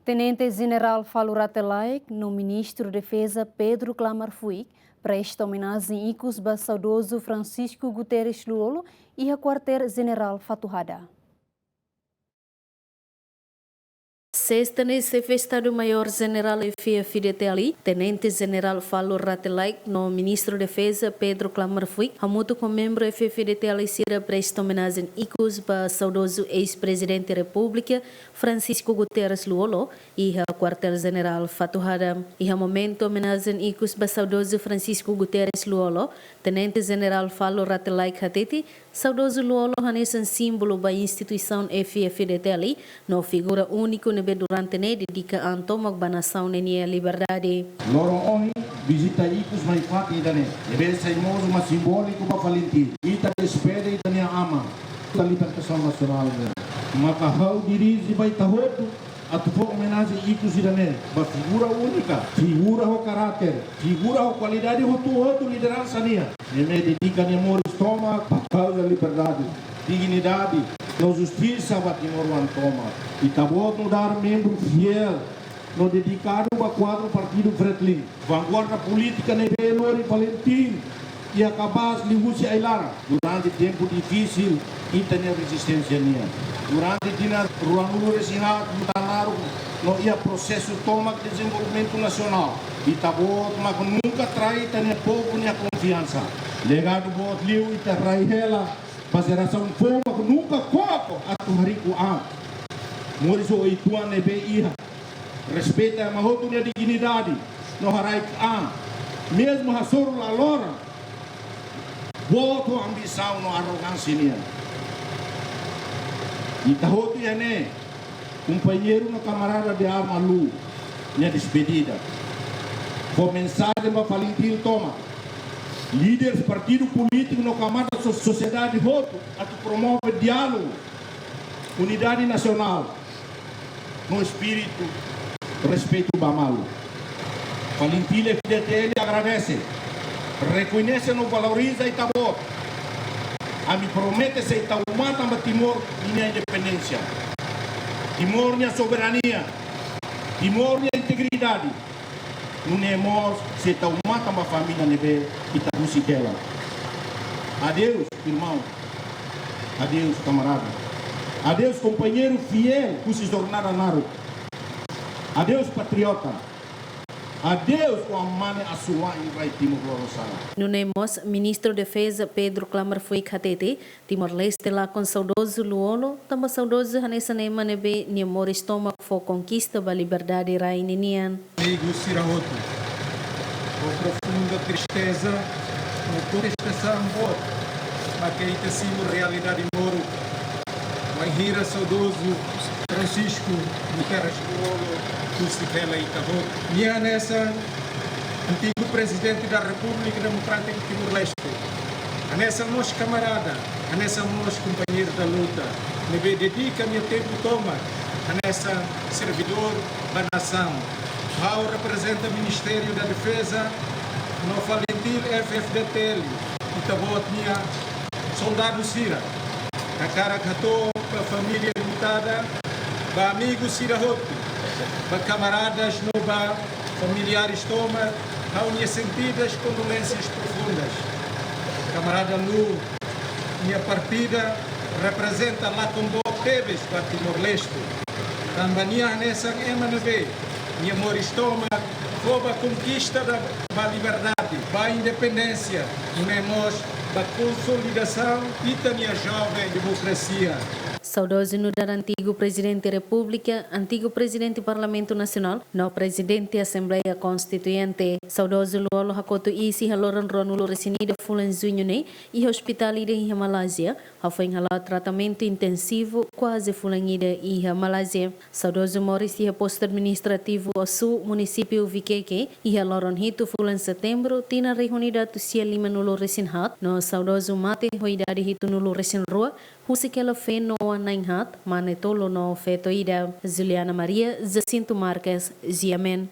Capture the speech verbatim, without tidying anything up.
Tenente Jenerál Falur Rate Laek no Ministru Defeza Pedro Klamar Fuik presta omenajen ikus ba saudozu Francisco Guterres Lú-Olo iha Kuartél Jenerál Fatuhada. Sesta ne'e, Xefe Estadu Maiór Jenerál F-FDTL, Tenente Jenerál Falur Rate Laek no Ministru Defeza Pedro Klamar Fuik hamutuk ho membru F-FDTL sira presta omenajen ikus ba saudozu eis-Prezidente Repúblika Francisco Guterres Lú-Olo iha Kuartél Jenerál Fatuhada. Iha momentu omenajen ikus ba saudozu Francisco Guterres Lú-Olo, Tenente Jenerál Falur Rate Laek hatete, saudozu Lú-Olo hanesan símbolu ba instituisaun F-FDTL no figura úniku ne'ebé durante ne'e dedika an tomak ba nasaun ninia liberdade. Loron ohin, vizita ikus mai fatin ida-ne'e, ne'ebé sai mós mak simbóliku ba FALINTIL. Ita despede ita-nia aman, luta libertasaun nasionál nian. Maka ha'u dirije ba ita hotu atu fó omenajen ikus ida-ne'e ba figura únika, figura ho karáter, figura ho kualidade hotu-hotu lideransa nian, ne'ebé dedika nia moris tomak ba kauza liberdade, dignidade no justisa ba timoroan tomak. Ita-boot nu'udar membru fiél no dedikadu ba kuadru partidu FRETILIN, vanguarda polítika ne'ebé lori FALINTIL iha kabaas liuhusi ai-laran durante tempu difisil ita-nia rezisténsia nian. Durante tinan ruanulu-resin-haat luta naruk no iha prosesu tomak dezenvolvimentu nasionál, ita-boot mak nunka trai ita-nia povu nia konfiansa. Legadu boot liu ita rai hela ba jerasaun foun mak nunka koko atu hariku an. Moris ho uitoan ne'ebé iha, respeita ema hotu nia dignidade no haraik an, mezmu hasoru la loran, boot ho ambisaun no arrogánsia nian. Ita hotu iha ne'e, kompañeiru no kamarada de arma Lú, nia despedida fó mensajen ba FALINTIL tomak, líderes partidu polítiku no kamada so-, sosiedade hotu atu promove diálogu, unidade nasionál no espíritu respeitu ba malu. FALINTIL F-FDTL agradese, rekoñese no valoriza ita-boot. Ami promete sei tau matan ba Timor ninia independénsia, Timor nia soberania, Timor nia integridade. Nune'e mós sei tau matan ba família ne'ebé ita husik hela. Adeus, irmaun. Adeus, kamarada. Adeus, kompañeiru fiél husi jornada naruk. Adeus, patriota. Adeus, oan-mane asuwa'in rai Timor Lorosa'e. Nune'e mós, Ministru Defeza Pedro Klamar Fuik hatete, Timor-Leste lakon saudozu Lú-Olo, tanba saudozu hanesan ema ne'ebé nia moris tomak fó konkista ba liberdade rai ninian. Amigu sira hotu, ho profunda tristeza no kontestasaun boot, maka ita simu realidade moruk, wainhira saudozu Francisco Guterres Lú-Olo husik hela ita hotu. Nia hanesan antigu Prezidente da República Democrática de Timor-Leste, hanesan mós kamarada, hanesan mós kompañeiru da luta, ne'ebé dedika nia tempu tomak hanesan servidór ba nasaun. Ha'u reprezenta Ministériu da Defeza no FALINTIL F-FDTL, ita-boot nia soldadu sira. Hakarak hato'o ba família enlutada, ba amigu sira hotu, ba kamaradas no ba familiares tomak, ha'u-nia sentidas kondolénsias profundas. Kamarada Lú nia partida reprezenta lakon boot tebes ba Timor-Leste. Tanba nia hanesan ema ne'ebé nia moris tomak fó ba konkista da, ba liberdade, ba independénsia, nune'e mós ba konsolidasaun ita-nia joven demokrasia. Saudozu nu'udar antigu Prezidente Repúblika, antigu Prezidente Parlamentu Nasionál, no Prezidente Asembleia Konstituinte. Saudozu Lú-Olo hakotu iis iha loron ruanulu-resin-ida fulan Juñu ne'e, iha ospitál ida iha Malázia, hafoin hala'o tratamentu intensivu kuaze fulan ida iha Malázia. Saudozu moris iha Postu Administrativu Ossu, Munisípiu Viqueque, iha loron hitu fulan Setembru, tinan rihun ida atus sia limanulu-resin-haat, no saudozu mate ho idade hitunulu-resin-rua, husik hela feen no oan na'in-haat, mane tolu no feto ida. Juliana Maria, Jacinto Marques, G M N.